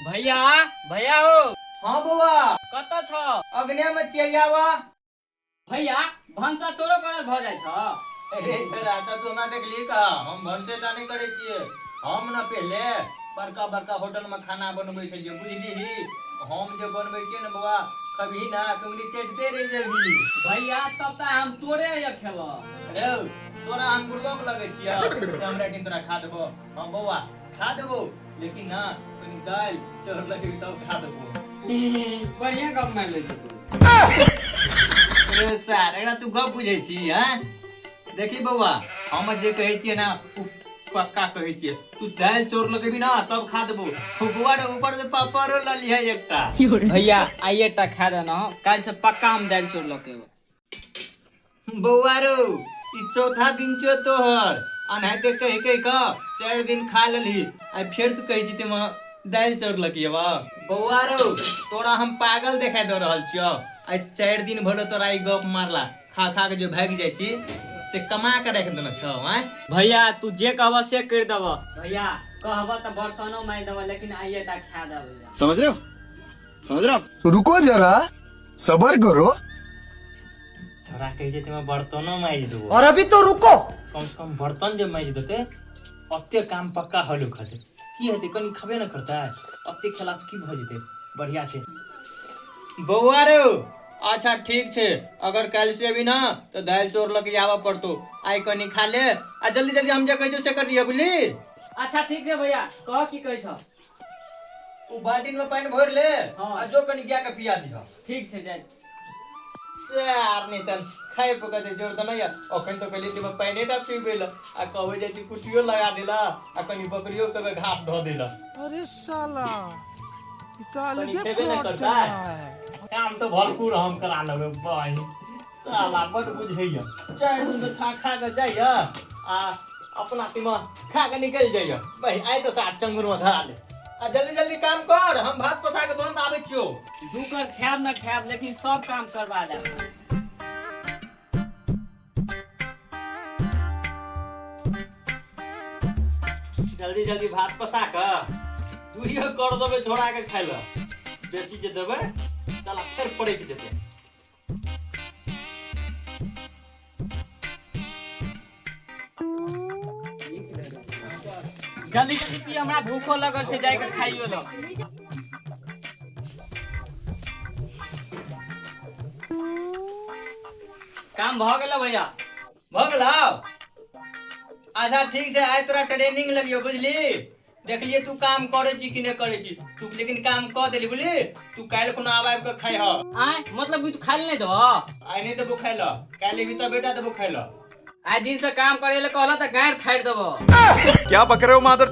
भैया, भैया हो। हाँ बौआ। कतऽ छ? अग्ने में छियै, आवा। भैया, भनसा तोरो करल भऽ जाइ छ? अरे तोरा तऽ तू हमरा देखली का? हम भनसे टा नहि करै छियै, हम ने पहिले बड़का बड़का होटल में खाना बनबै छलियै, बुझलिही? हम जे बनबै छियै ने बौआ, कभी ना तुमरी चटते रहि जेबही। भैया, तब तऽ हम तोरे आइया खेबऽ। रौ, तोरा हम गुड़गप लगै छियै से हमरा टिन तोरा खा देबो? हाँ बौआ, खा देबो, लेकिन ना कनी दालि चाउर लगेबी तब खा देबो। बढ़िया गप मारि लै तू। रे सार, एकरा तू गप बुझै छी? हैं, देखी बौआ, हम जे कहै छियै ना उ पक्का कहै छियै। तू दालि चाउर लगेबी ना तब खा देबो। बौआ रे, ऊपर से पापड़ो लऽ लिहे एकटा। भैया, आइए टा खा देना, काल्हि से पक्का हम दालि चोर लऽ के एबो। बौआ रो, ई चौथा दिन छौ तोहर। अनाहिते कहि कहि कऽ 4 दिन खा लेलही, आइ फेर तू कहै छी तेमे दालि चाउर लऽ के एबह। बौआ रौ, तोरा हम पागल देखाइ दऽ रहल छियौ? आइ 4 दिन भेलौ तोरा ई गप मारला। खा खा के जे भागि जाइ छी से कमा के राखि देने छौ? आँय भैया, तू जे कहबह से करि देबह। भैया, कहबह तऽ बर्तनो मारि देबह, लेकिन आइए टा खा दे भैया। समझ रहे हो? समझ रहे हो आप? तो रुको जरा, सबर करो। छोरा कहै छै तेमे बर्तनो माजि देबो। और अभी तो रुको। कम से कम बर्तन जे माजि देतै, ओते काम पक्का हलुक हेतै। की हेतै, कनि खबे ने करतै। ओते खेलासँ की भऽ जेतै? बढ़िया छै बौआ रौ। अच्छा ठीक छै, अगर काल्हि से अभी ना तऽ दालि चोर लऽ के आबऽ पड़तौ। आइ कनि खा ले आ जल्दी जल्दी हम जे कहै छियौ से कर दिअ, बुझली? अच्छा ठीक छै भैया, कह की कहै छह। ओ बाल्टीन में पानि भरि ले। हाँ। आ जो कनि गाय के पिया दिह। ठीक छै, जाइ। से आर नहि तन खाइ पकते जोर तऽ नहि। अखन तऽ कहलियै कि पानिए टा पीबै लए आ कहबै जाइ छी कुटियो लगा देला आ कनि बकरियो के घास धऽ देला। अरे साला, ये तो कनि अलगे खेबे नहि फ्रॉड चल करतै। रहा है। काम तऽ भरपूर हम करा लेबै। बहिन साला बड बुझैया, 4 दिन से खा खा के जाइया आ अपना तीमा खा के निकलि जाइया। बहि, आइ तऽ सात चंगुर में धरा ले आ जल्दी जल्दी काम कर, हम भात पसा के तुरंत आबै छियौ। दू कर खायब न खायब, लेकिन सब काम करवा देब। जल्दी जल्दी भात पसा के दुइयो कर देबै छोड़ा के खाइ लए। बेसी जे देबै चला फेर पड़ैक जेतै। जल्दी जल्दी पी, हमरा भूखो लगल छै, जाके खाइयो लो। काम भऽ गेलो भैया। भऽ गेलौ? अच्छा ठीक छै। आइ तोरा ट्रेनिंग लेलियौ, बुझली? देखलियै तू काम करै छी कि नहि करै छी तू, लेकिन काम कऽ देली, बुझली? तू काल्हि कोनो आब आबि कऽ खाइ ह। आय, मतलब कि तू खाइ लए नहि देबह? आइ नहि देबो खाइ लए, काल्हि अबी तऽ बेटा देबो खाइ लए। आइ दिन से काम करे ले कहल तऽ गारि फाड़ि देबह। क्या बक रहे हो मादर?